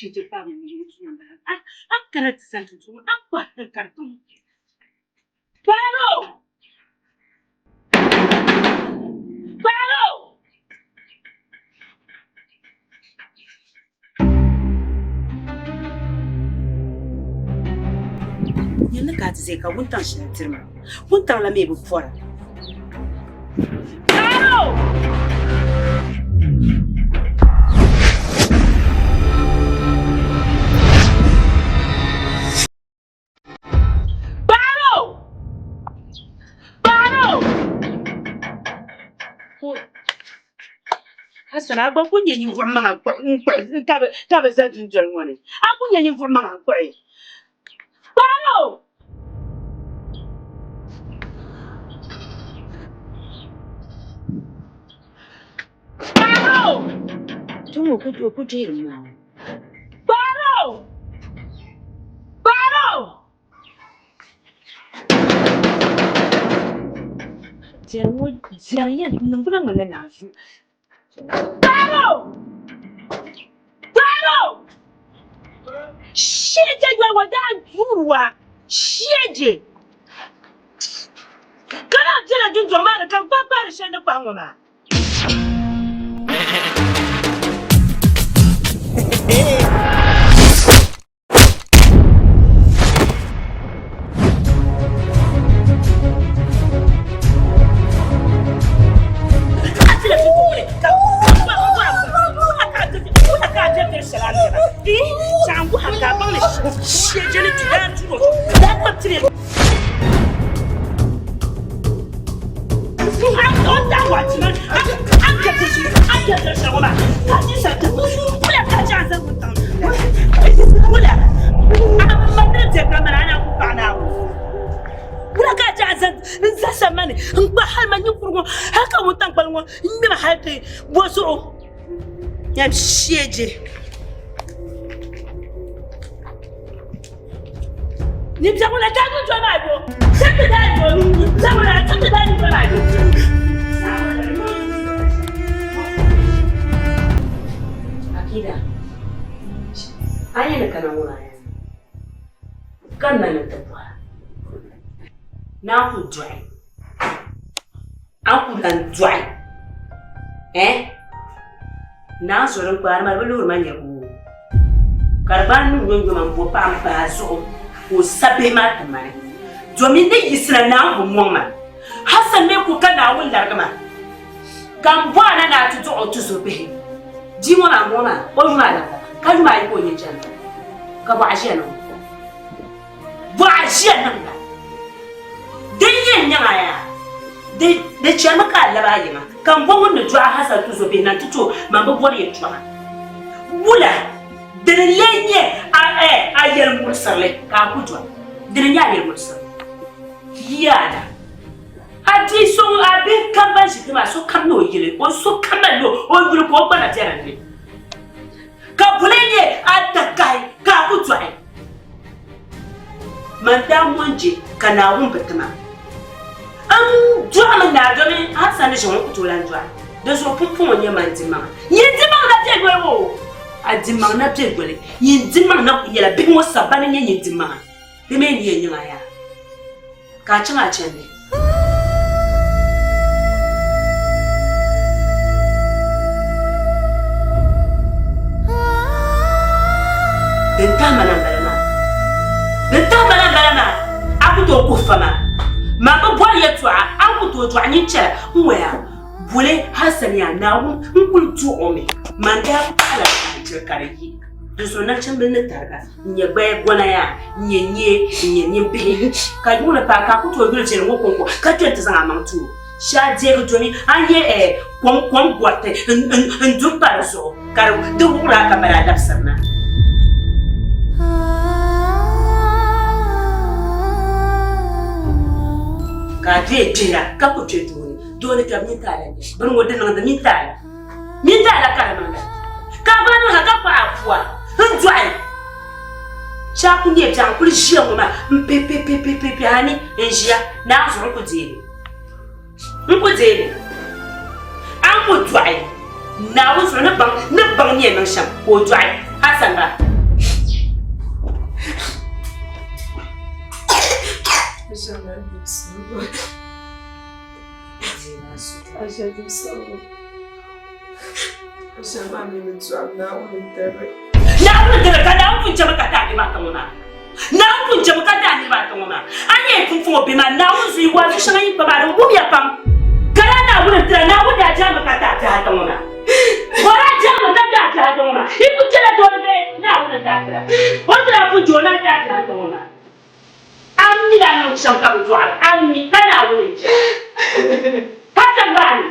Shije paɣaba ni yi zuŋ bala. A a kana ti sani tuntun a kpahiri ka di tum. Kpaaro! Kpaaro! Nyini ka a ti zaya ka wuntaŋ shɛli diri ma. Wuntaŋ la mi bi pɔra. Kpaaro! Kpaaro! Kpaaro! Hassan, a gba ku nyɛ ninvuɣ maŋa n-kpuɣi ka bi za dundoli ŋɔ ni. A ku nyɛ ninvuɣ maŋa n-kpuɣi. Kpaaro! Kpaaro! Kpɛŋɔ ku deeri maa. Kpaaro! Kpaaro! Diɛri ŋɔ diɛri yɛn niŋgbuna ŋmanila naanzuu. Kpaaro! Kpaaro! Shɛɛje yoli ŋɔ daa duuri wa shɛɛje ka lahi bela dundɔŋ maa ni ka n gba gbaari shɛli ni kpahi ŋɔ maa. Akida, a yi ni kana ŋuna ya ka nani ti bɔha ni a ku dɔɣi a ku lan dɔɣi eh Naa zoli n-kpaari ma di bi lihiri ma niriba o ka di gbaai niŋ yomyoma m-bo paɣa m-pahi a zuɣu ka o sa bihi maa ti ma ni domin ni yiɣisina Naawuni bi mɔŋ ma Hassan mi ku ka Naawuni larigi ma ka m bo a na ni a ti dɔɣi o tuzo bihi bia ŋɔ maa m-bɔŋɔ maa o yuma alaka ka yuma ayi ka o nyɛ chani ka bɔɣa ʒiya niŋ Bɔɣa ʒiya niŋda. Din yɛn nyaŋ a yaa, di di chɛrimi ka a labi a yiŋa, ka m bo ŋun ni dɔɣi Hassan tuzo bihi na nti ti o, man bi bɔri yɛtɔɣa. Wula dini n-lee nyɛ a a yɛlimuɣisirili ka a ku dɔɣi? Dini n-nyɛ a yɛlimuɣisirili? Yaana! A bia so ŋun a bihi kam ban ʒi kpe maa, sokam ni o yili, o sokam mali ni o yuli ka o gbana be din ni. Ka buli nyɛ a takahi ka a ku dɔɣi. Man daa mɔŋ je ka Naawuni bi ti ma. N dɔɣimi naa domin Hassan ni ʒe ŋɔ ku tooi lan dɔɣi. Dinzuɣu pumpɔŋɔ nyɛ man dimaŋa. Nyin dimaŋ na be yoli o! A dimaŋ na be yoli. Nyin dimaŋ na ku nyɛla bihi ŋɔ sagbani nyɛ nyin dimaŋa. Di mi ni yɛn nyaŋ a yaa ka a chaŋ a chandi. Din tahi ma na m-bala maa. Din tahi ma na m-bala maa. A ku tooi kuhi fa ma. Man bi bɔri yɛtɔɣa, a ni ku tooi dɔɣi nyin chɛla n-waya boli Hassan yaa Naawuni n-kul duɣ o mi. Man daa paɣila jiri ka di yi. Dinzuɣu nachimbila ni tariga. N-nyɛ gbaya gɔna yaa, n-nyɛ nyee, n-nyɛ nimbihi, ka yuuni paai ka a ku tooi yuli viɛli ŋɔ kɔŋko ka kpe nti zaŋ a maŋ ti o. Shee a deegi domi a ni nyɛ kom kom gɔriti n-du m-pa di zuɣu ka di wuɣiri a ka mali a labisiri na. Ka a doya gbihira ka ku kpe doo ni. Doo ni kpɛbu mintaala n-nyɛ bini ŋɔ di niŋdi mintaala. Mintaala ka di niŋda. Ka a gba niŋ ha ka kpahi a pua n-dɔɣi. Shee a ku nyɛ biɛɣu n-kuli ʒiya ŋɔ maa m-pipipipipi a ni n-ʒiya naai zuɣu n-ku deei li. N-ku deei li. A ni ku dɔɣi Naawuni zuɣu ni baŋ ni baŋ ni yɛn niŋ shɛm ka o dɔɣi Hassan ba. Aisha di saɣim. Aisha maa mi ni dɔɣim Naawuni n-tiri. Naawuni n-tiri ka Naawuni pun chɛmi ka ti a niriba ata ŋɔ maa. Naawuni pun chɛmi ka ti a niriba ata ŋɔ maa. A ni yɛn pumpɔŋɔ bɛ maa Naawuni zuyu waazu shɛŋa yi kpa maa din wumya pam. Ka lala Naawuni n-tira Naawuni daa jɛrimi ka ti a bihi ata ŋɔ maa. O daa jɛrimi ka ti a bihi ata ŋɔ maa. Yi kul chɛla doli bee Naawuni n-daa tira. O ni daa pun je o naan ti a bihi ata ŋɔ maa. A mi daa niŋ shɛm ka bɛ dɔɣiri a mi ka Naawuni n-chɛ ka tiŋgbani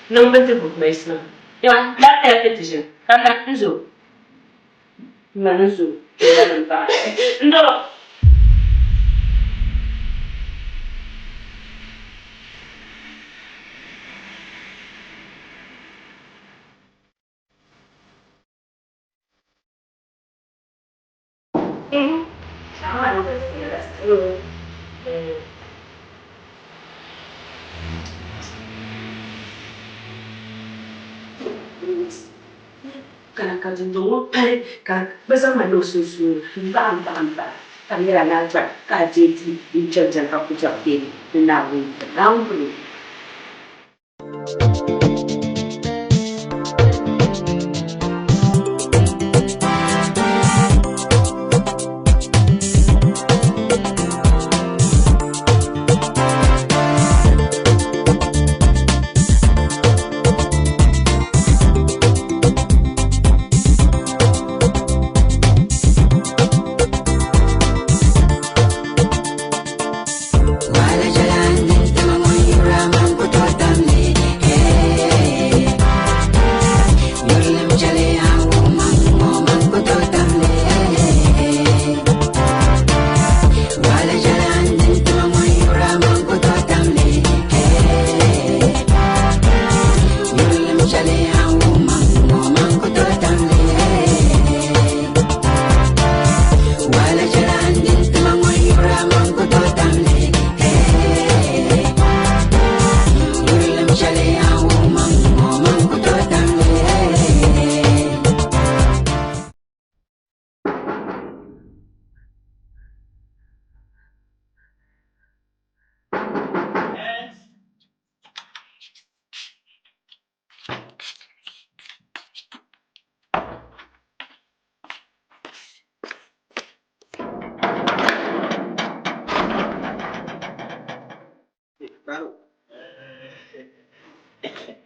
niŋ bindirigu mayisima. Lafiya kpe ti ʒini ka na n-zo m ma ni zo m ba ni m-paɣi n doo. Kana ka dundɔŋ ŋɔ pali ka bɛ zaŋ ma niŋ sunsuuni m-baɣa m-baɣa m-baɣa ka di nyɛla naa gba ka a deei di n-chani chani ka ku chɛri kpeeni ni Naawuni Naawuni.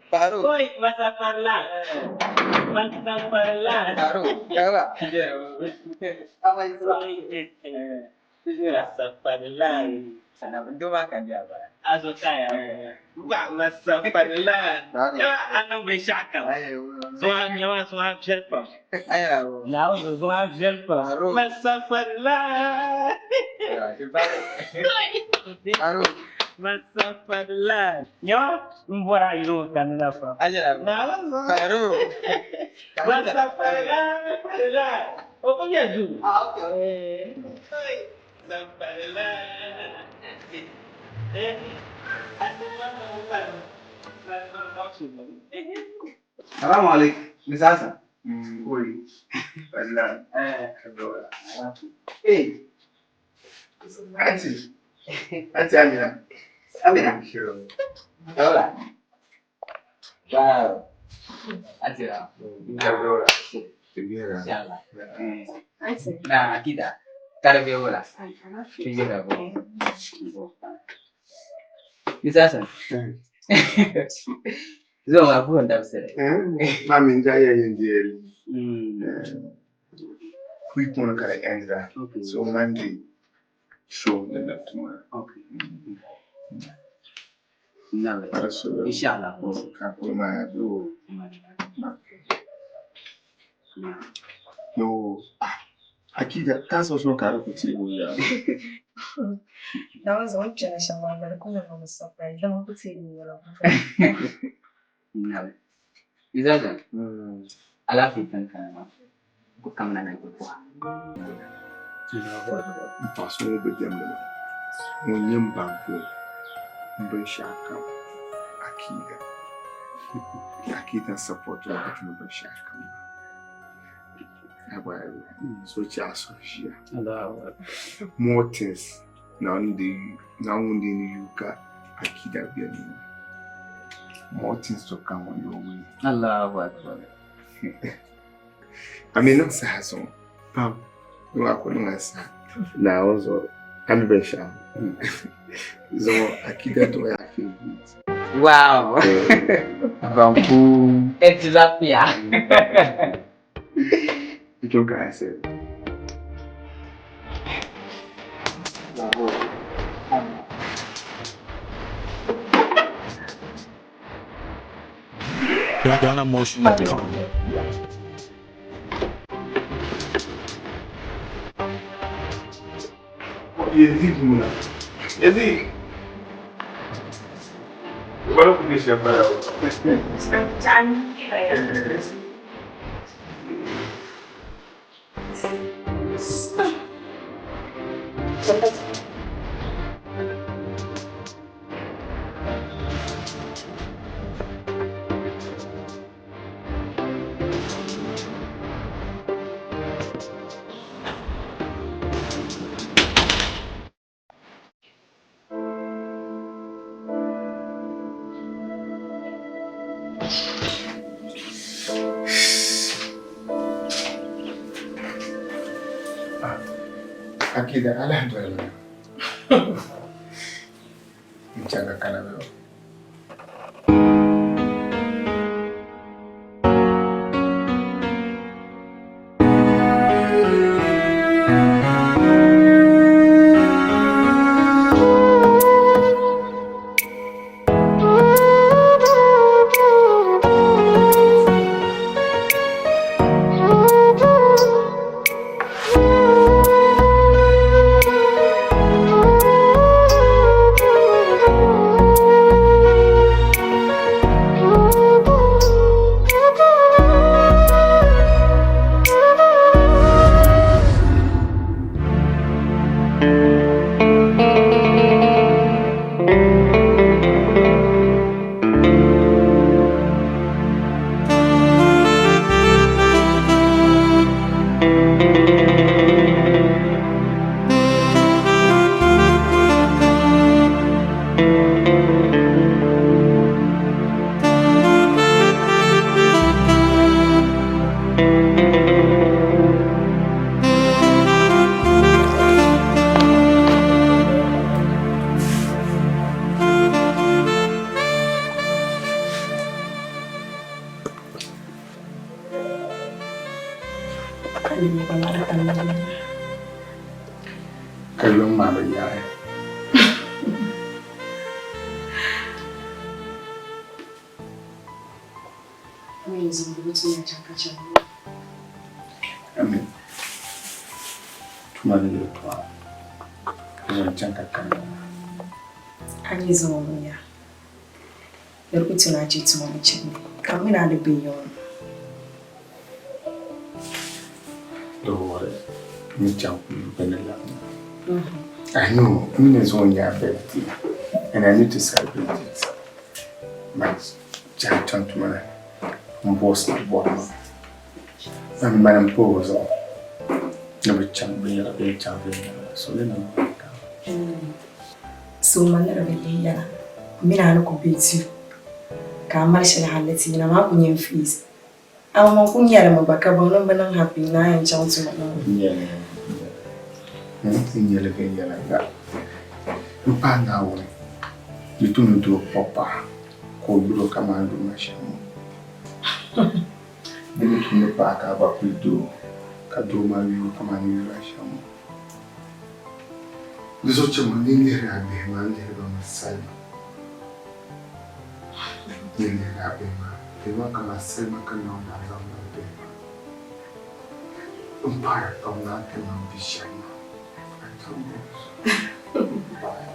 Faru. Oi, masa parla. Masa parla. Faru, yawa. Masa parla. Duma ka biya ba. Azo kaya. Ba masa parla. Ya anan bai shaka. Zuwa yawa zuwa jelpa. Aya. Na zuwa jelpa. Faru. Masa parla. Faru. Masa parla. Yawa mbora yo kanuna fa. Ajira. Na Faru. Masa parla parla. O ko ya zu. Ah, okay. Salamu alaikum. Ni sasa? Oi. Wallahi. Eh. Auntie. Auntie Amina. Amina. Hola. Wow. Ajira. Inshallah. Na akida. Karibu hola. Tujira bo. Ni sasa? Zo ngakunda msere. Mami njaya yendieli. Week one kala endra. Okay. So Monday show the left tomorrow. Okay. Nawe. So Inshallah. kakuma do. No. Ah. Akida kaso so karo kuti ya. Na wanzu wancan shan bari kuma ba mu surprise zama ku ce ni wala. Nawe. Ni sasa? Alafu itankana. Kukamna na kwa. Paɣa so ŋun bi diɛmdi mi ŋun nyɛ m ba bo binshɛɣu kam Akida. Akida support o ka ti ni binshɛɣu kam. So chɛ a suhu ʒiya. More things. Naawuni di Naawuni di ni yu ka akida beni ŋɔ. More things to come on your way. Allahu Akbar. A mi niŋ saha zuŋɔ pam. Zuŋɔ a ku niŋ a saha. Naawuni zuɣu a mi binshɛɣu. Zuŋɔ akida dɔɣi a favorite. Wow. Banku. Tilapia. Joke I said. GhanaMotion.com. Yazid muna. Yazid. Bari ku gaishe fara. Akida alhamdulillah. Mchanga kana wewe. Ka yuŋ maa bi yaɣi. Mwenyezi Mungu tunachapacha. Amin. Tuma ni yɛltɔɣa. Zaŋ chaŋ ka kanna. Anyi zuŋɔ ŋun ya. Di ku ti na che tuma ni chani ka mi na di be yiŋ. Don't worry. Mi chaŋ bɛ ni labina. I know mi ni zuŋɔ nyɛ a birthday and I need to celebrate it. But chaŋ chaŋ tuma ni m boss ni bɔri ma. Man mani m pa o zuɣu ni bi chaŋ binyɛra bee n chaŋ viɛnyɛla so ni niŋ ka. So ma ni di bi lihi yɛla mi na ni ku be tu ka a mali shɛli hali ti yina maa ku nyɛ n fees. Ama ku nyɛli mi gba ka baŋ ni bi niŋ happy na yɛn chaŋ tuma ni. N nyɛli viɛnyɛlinga m paai Naawuni di tu ni doo kpuɣi paɣa ka o yuri o kamani yuri ma shɛm ŋɔ. Di mi tu ni paɣa ka a gba kuli doo ka doo maa yuri o kamani yuri a shɛm ŋɔ. Di zuɣu chɛ ma ni n lihiri a bihi maa n lihiri ba mi salima. Ni n lihiri a bihi maa, bihi maa kamani salima ka Naawuni daa zaŋ mali bihi maa. M paɣiya pam ni a kpɛma m bi shɛba maa. I thank God. M paɣiya.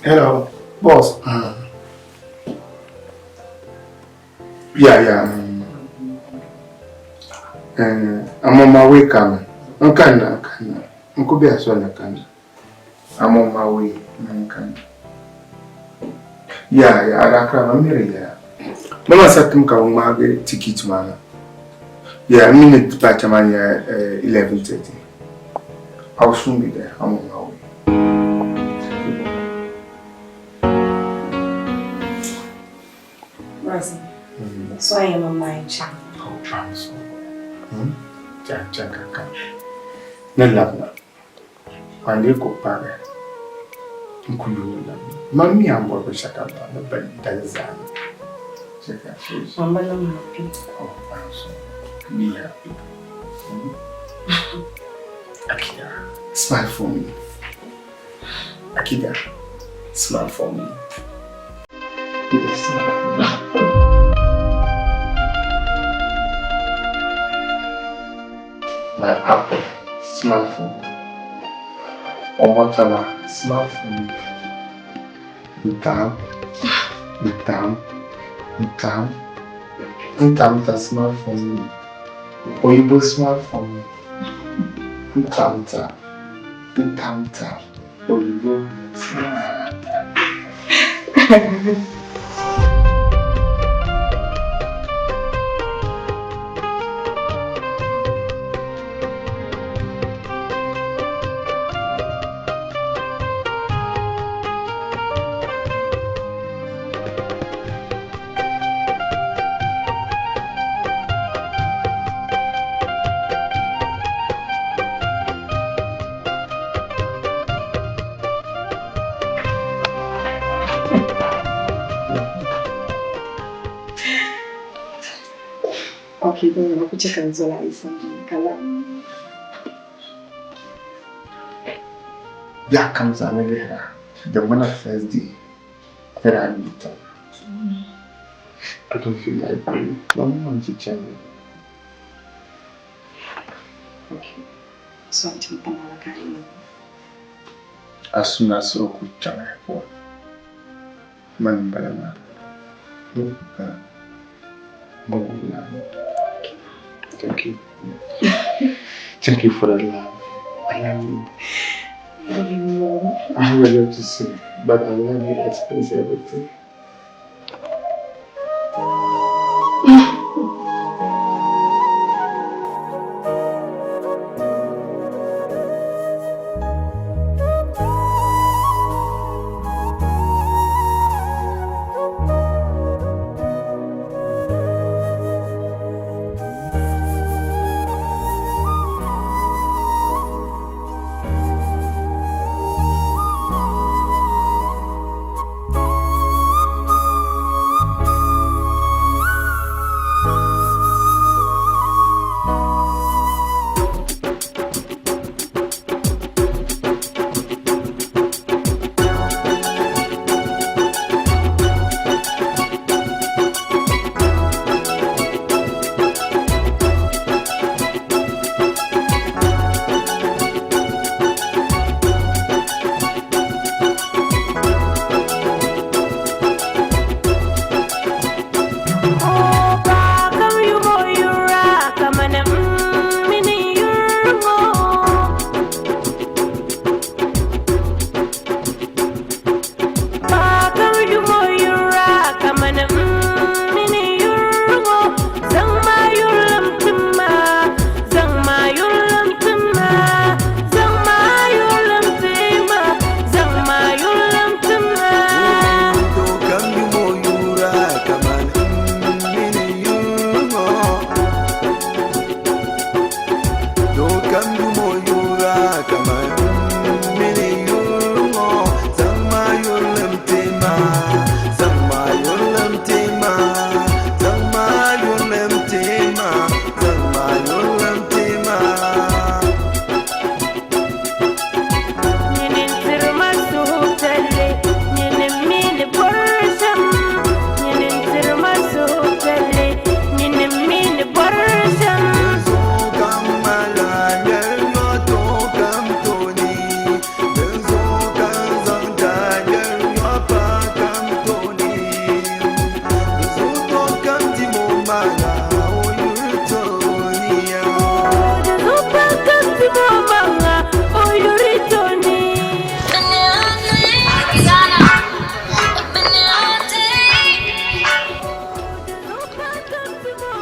Hello, boss. Yeah, yeah. I'm on my way coming. I'm coming, I'm coming. I'm going to be I'm on my way. I'm coming. Yeah, yeah, a daa kara ma mi di yɛla. Mama sa tim ka bi ŋmaagi tikiti maa na. Yeah, n mi ni departure maa nyɛla 11:30. I will soon be there. I'm on my way. Rosie, so I am on my channel. Oh, I'm so. Chan chan kaka. Ni labina. Man dee ku paagi n ku yuuni labina. Man mi a ni bɔri binshɛɣu kam maa ni bɛ dali zaa ni. Chɛ ka please. Mama, I'm happy. Oh, I'm so be happy. Akida, smile for me. Akida, smile for me. Akida, smile for me. My apple, smile for me. Omotala, smile for me. Ntam, ntam, ntam, ntamta, smile for me. Oyibo, smile for me. Ntamta, ntamta, oyibo, smile. Okay, then I'll put your hands on ice and color. There comes another The one of first day that I meet her. I don't feel like praying. Mama wants to change. Okay. So I'm taking the As soon as I could change airport. Man, balama. Thank you. Thank you for the love. I love you. I love you more. I have a lot to say, but I love you express everything.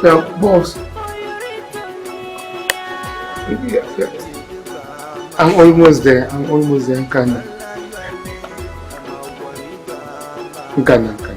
Yeah, boss. Yeah, yeah. I'm almost there. I'm almost there. Nkana. Nkana, Nkana.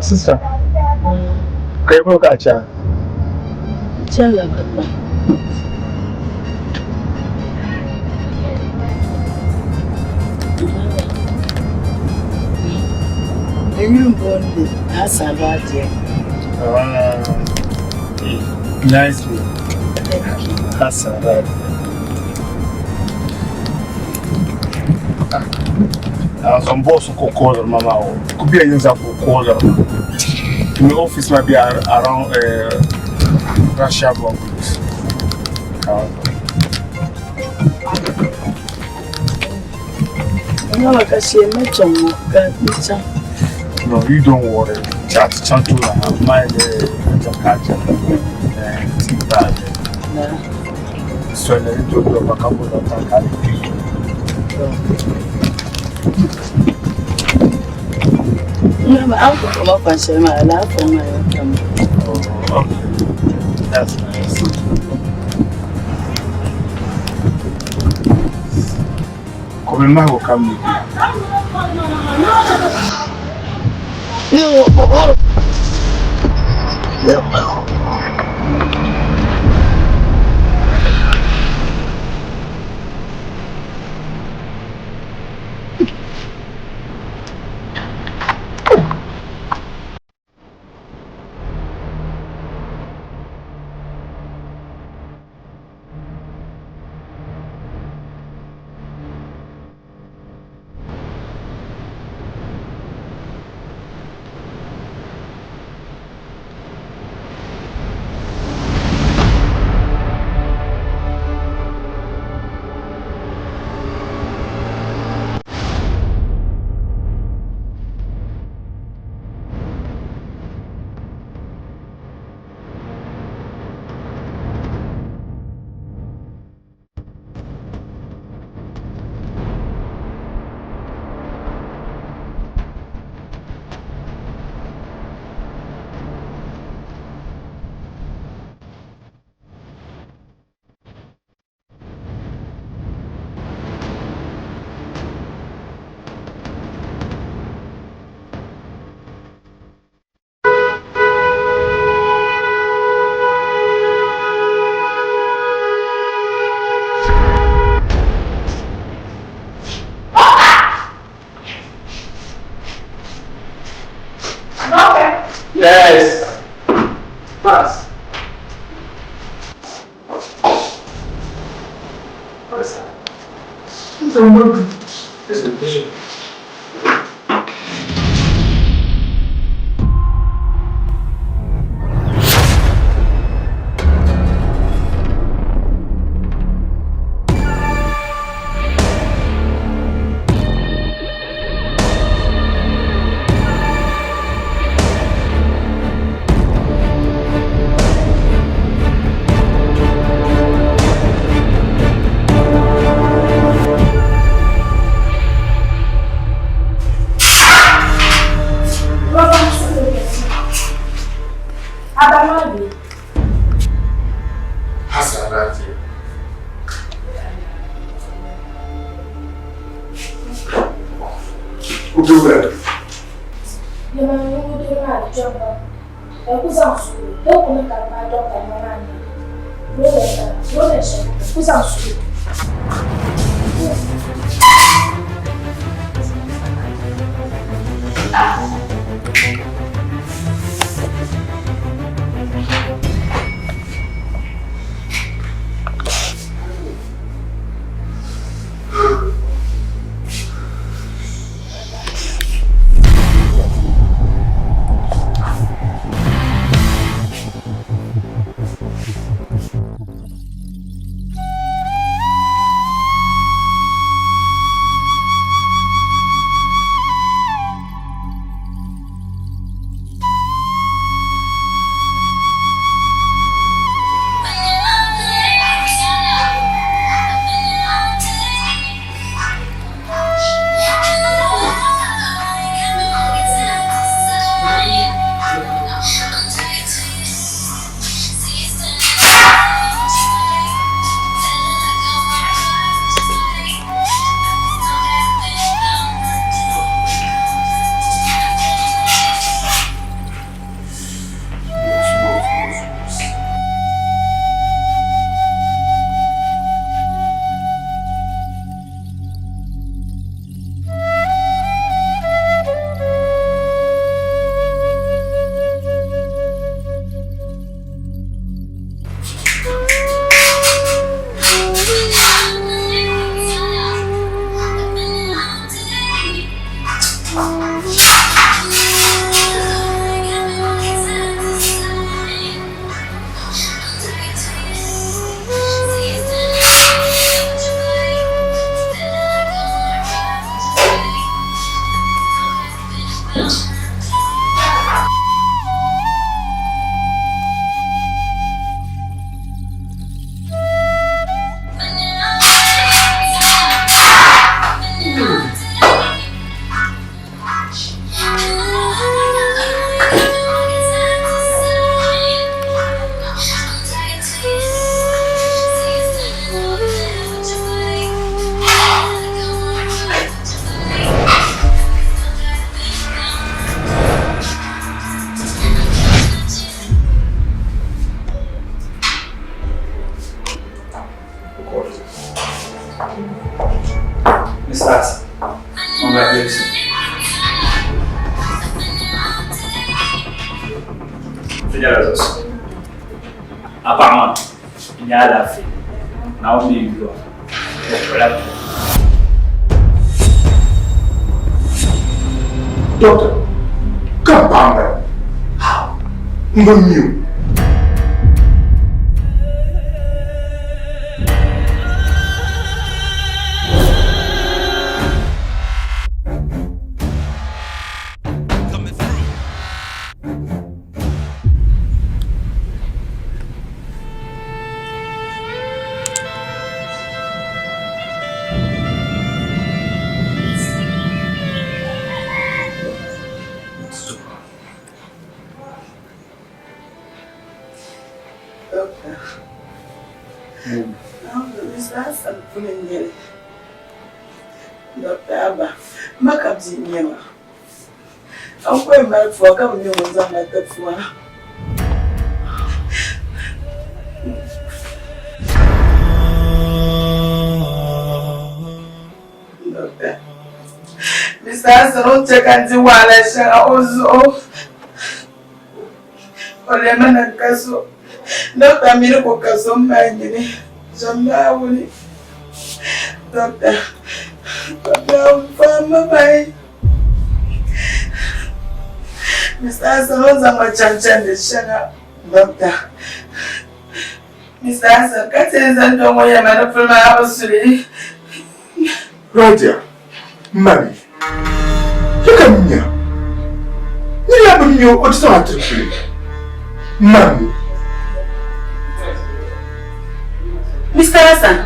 Sister, kai ko ka cha? Nicely. Hassan, Some boss ko call mama o. Could be a user ko call. My office might be around Russia Bungalows. No, you don't worry. Chat chat to my the tea bag. So let me do a couple of times. Oh, okay. That's nice. Come will come with you. Yes. Pass. Pass. O be wula? Yɛma n niŋ o doro maa di jɔŋ pam ka di ku zaŋ suuri di ku niŋ ka di paai dɔkta nima maa ni problem bala problem shɛli ka di ku zaŋ suuri. Mr. Hassan, congratulations. Ti nyɛla zuɣusaa. A paɣa maa, n nya alaafee. Naawuni mi yuli o. O kpuɣila puli. Doctor, ka m paɣa m-bala. How? M bi mi o. Dɔkta Abba, m ma ka bia n-nyɛ ma. A ni kɔhi mali pua ka bi mi ŋun zaŋ ma ti pua. Dɔkta, Mr. Hassan o ni chɛ ka n di wahala shɛŋa o zuɣu. O lɛmi ni n ka so. Dɔkta mi ni ku ka so m mali nini. Zom Naawuni. Dɔkta, zom Naawuni faam ma bahi. Mr. Hassan o ni zaŋ ma chaŋ chandi shɛŋa. Dɔkta, Mr. Hassan ka ti yɛn zaŋ doo ŋɔ yɛli ma ni puli maa a bi su li. Radia, mami, ya ka nya. Ni ya bi mi o ti zaŋ a tiri puli. Mami. Mr. Hassan,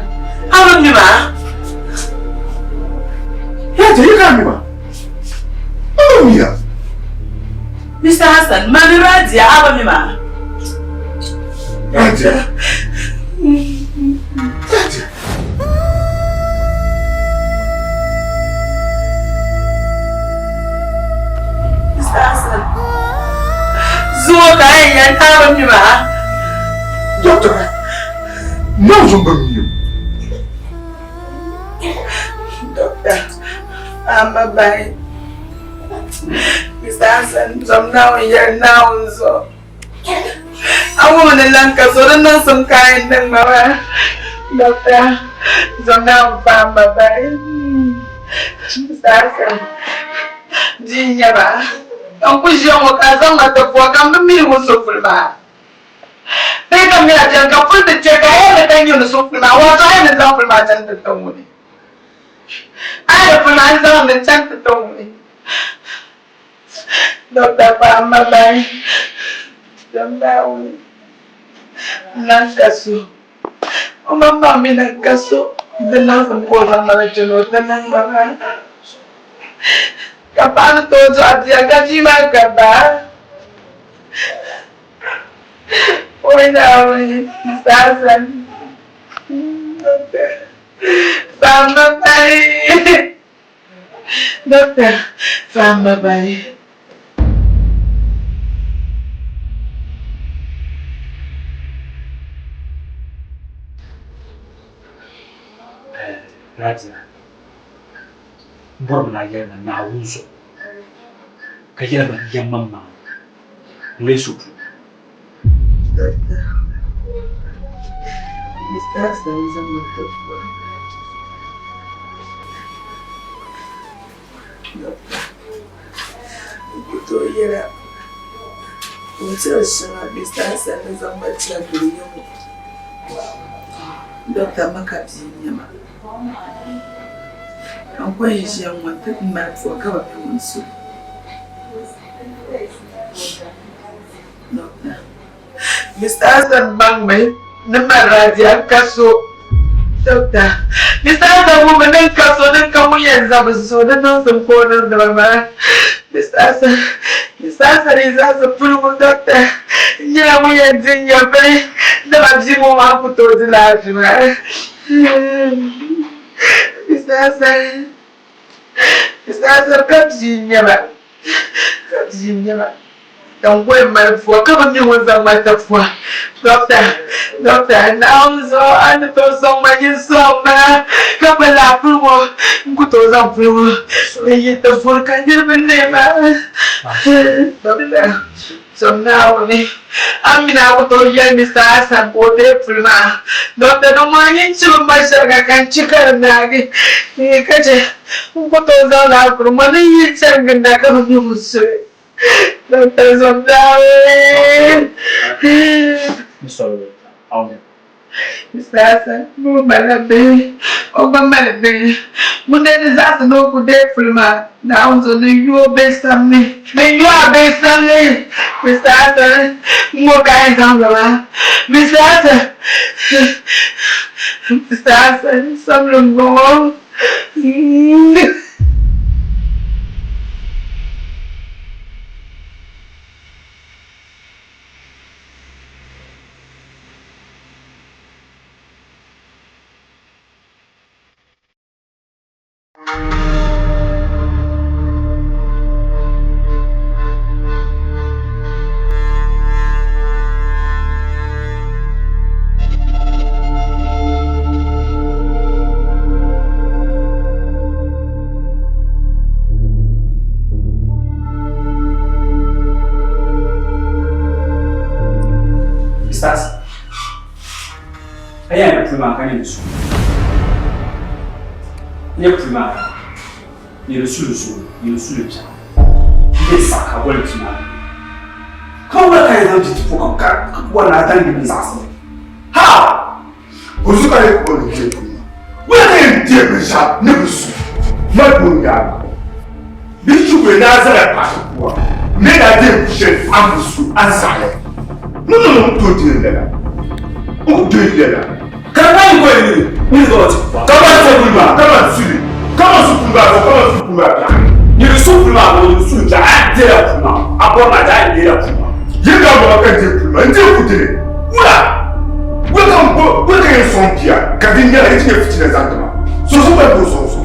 a bi mi ma? Radia, ya ka mi ma? A bi mi ya. Mr. Hassan, mami Radia, a bi mi ma? Radia. Radia. ŋɔ ka a yɛn yɛli ni a bi mi ma? Doctor, Naawuni zuɣu m bi mi o. Doctor, a ma bahi. Mr. Hassan, zom Naawuni yɛli Naawuni zuɣu. A wum ni lan ka so di niŋsim ka a yɛn niŋ ma maa. Doctor, zom Naawuni paai m ma bahi. Mr. Hassan, bia n-nyɛ ba. Ka n ku ʒiya ŋɔ ka a zaŋ ma ti pua ka m bi mi ni ŋun so puli maa. Bee ka m mi a chani ka puli ti chɛ ka a yɛli ni ka n nyɛ ni so puli maa, waato a yɛn ni zaŋ puli maa chani ti ti ŋuni. A yɛn ni puli maa n zaŋ li chani ti ti ŋuni. Dɔkta Kpahimma bahi dam Naawuni n-lan ka so, o maŋmaŋ mi lan ka so di niŋsim ka o zaŋ ma na chani o ti niŋ ma maa. Ka paɣa ni tooi dɔɣi bia ka bia maa ka baa. O Naawuni Mr. Hassan Dɔkta Kpahimma bahi. Doctor, fahimma bahi. Radia, m bɔrimi ni a yɛli ma Naawuni zuɣu ka yɛli ma yɛlimaŋmaŋ n-lee so puuni. Doctor, Mr. Hassan zaŋ ma ti pɔri. Doctor, n ku tooi yɛla wuntiɛri shɛŋa Mr. Hassan ni zaŋ ma chani duri ŋɔ. Doctor, ma ka bia n-nyɛ ma. Ka n kɔhi ʒiya ŋ-ŋɔ nti mali pua ka bi mi ŋun su li. Mr. Hassan baŋmi ni ma Radia ka so. Doctor, Mr. Hassan wummi ni n ka so ni n ka ŋun yɛn zabi so di niŋsim ka o niŋdi ba maa. Mr. Hassan, Mr. Hassan yi zaɣisi puli ŋɔ doctor, n nyɛla ŋun yɛn di n nyɛvili dama bia ŋɔ maa ku tooi di laafee maa. Mr. Hassan. Zaasiri ka bia n-nyɛ ba, ka bia n-nyɛ ba, ka n goyi mali pua ka bi mi ŋun zaŋ ma ti pua. Dɔkta, dɔkta, Naawuni zuɣu a ni tooi sɔŋ ma nyin sɔŋ ma ka pa lala puli ŋɔ, n ku tooi zaŋ puli ŋɔ n-yi ti puri ka niriba neei ma. Dɔkta. Zom Naawuni, a mini a ku tooi yɛli Mista Hassan ka o deei puli maa. Dɔkta din ŋɔ nyin chibi ma shɛriga ka n chi ka di naagi ka chɛ n ku tooi zaŋ lala puli ŋɔ ni yi chani ginda ka bi mi ŋun su li. Dɔkta zom Naawuni. Sasa ŋun malila bihi, o gba mali bihi. Ŋun dee di zaɣisi ni o ku deei puli maa, Naawuni zo ni yu o bihi samli. Ni yu a bihi samli, Mr. Hassan, ŋ-ŋɔ ka a yɛn zaŋ ba maa. Mr. Hassan, Mr. Hassan, samli m-bɔŋɔ. Stas, a yɛn puli maa ka nyɛ ni su. N nyɛ puli maa nyɛ di suli zuɣu nyɛ di suli biɛɣu. N bɛ saɣa ka boli bia maa. Ka wula ka yɛn zaŋ bia ti po ka ka bɔri ni a daŋ di zaɣisi li. How? Bozu ka yɛ ko ni je puli maa. Wula ka yɛn deei binshɛɣu ni bi su mali bo n-yaagi o. Bɛ yi chibiri ni a zala paɣa pua, m mi daa deei bu shɛli a ni bi su a ni saɣi li. No, no, no, n ku tooi deei lala. N ku deei lala. Ka di maa yi goyi ni ni ni zaŋ o ti pua. Kaman su puli maa, kaman su li. Kaman su puli maa zuɣu, kaman su puli maa biɛɣu ni. Ni di su puli maa zuɣu, ni di su li biɛɣu. A yɛn deela puli maa. A bɔri ni a di, a yɛn deela puli maa. Yi daa bɔra ka n deei puli maa, n deei ku dini. Wula? Wula ka n bo, wula ka yɛn sɔŋ bia ka di nyɛla yi ti nyɛ fitina zaŋ ti ma? So so gba ni tooi sɔŋ so.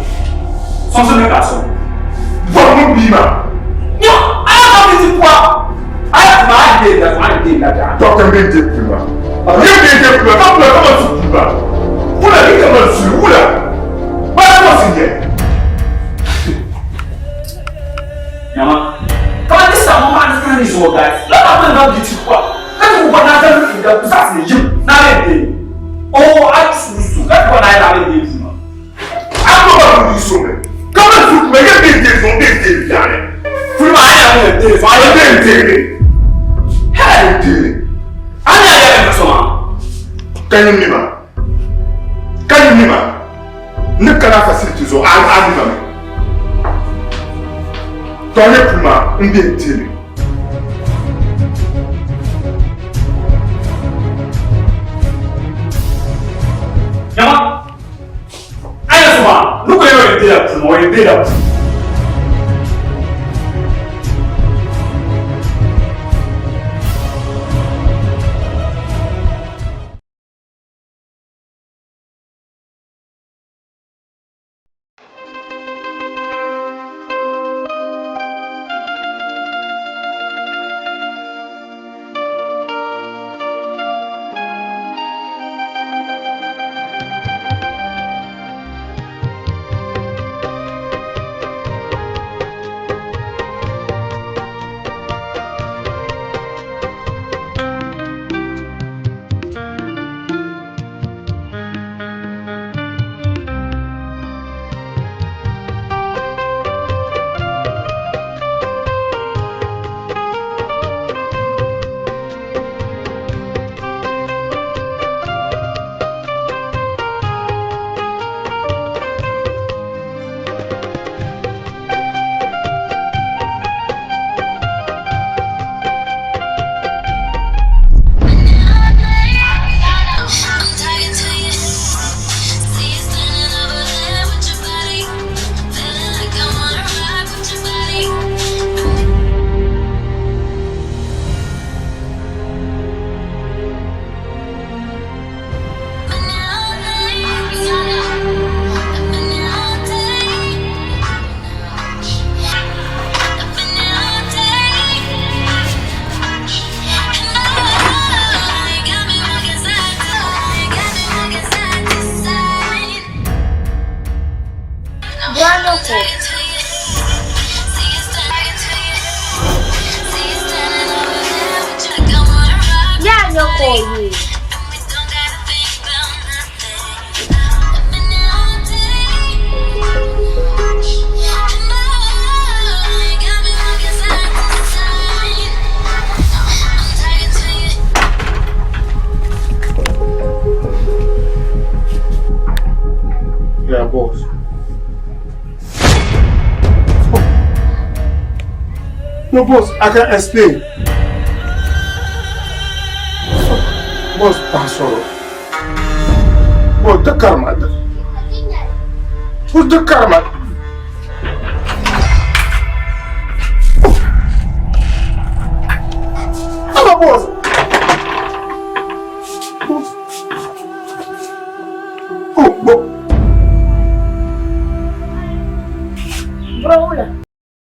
Sɔŋsim ni ka a sɔŋ. Bɔri ŋun bia maa. Nyɔ, a yaa zaŋ bia ti pua. A yi ma a yi deei a yi deei la biɛɣu. Doctor n bɛ n deei puli maa. N bɛ n deei puli maa ka pula ka man su puli maa. Wula ni ka man suli wula. Bala boss n nyɛ. Nyama. Kamar ti samu ma ni sani zuɣu guys. La ka man na bi ti kwa. Ka ti ku na ta lu da ku sa si yim na le de. Oh, a su su ka ti kwa na ya le de puli maa. A ko ba ku di so mɛ. Ka man su puli maa i bɛ n deei zuɣu n bɛ n deei biɛɣu ni. Puli maa a ya le de zuɣu a N ya bɛ n deei li. Hey! N deei li. A ni a ya le so maa. Ka nyim ni ma. Ka nyim ni ma. Ni kana facility zuɣu a a ni ma mi. Tɔ n nyɛ puli maa n bɛ n deei li. Nyama. A ya so maa. Ni ko yɛ de la puli maa o ye de la puli. Brano ko. Yaa nyɛ ka o ye. Yeah, boss. No, boss, I can explain. Boss, pass on. Boss, the karma. Boss, the karma. Hello, boss. Boss. Oh, boss. Bro, wula.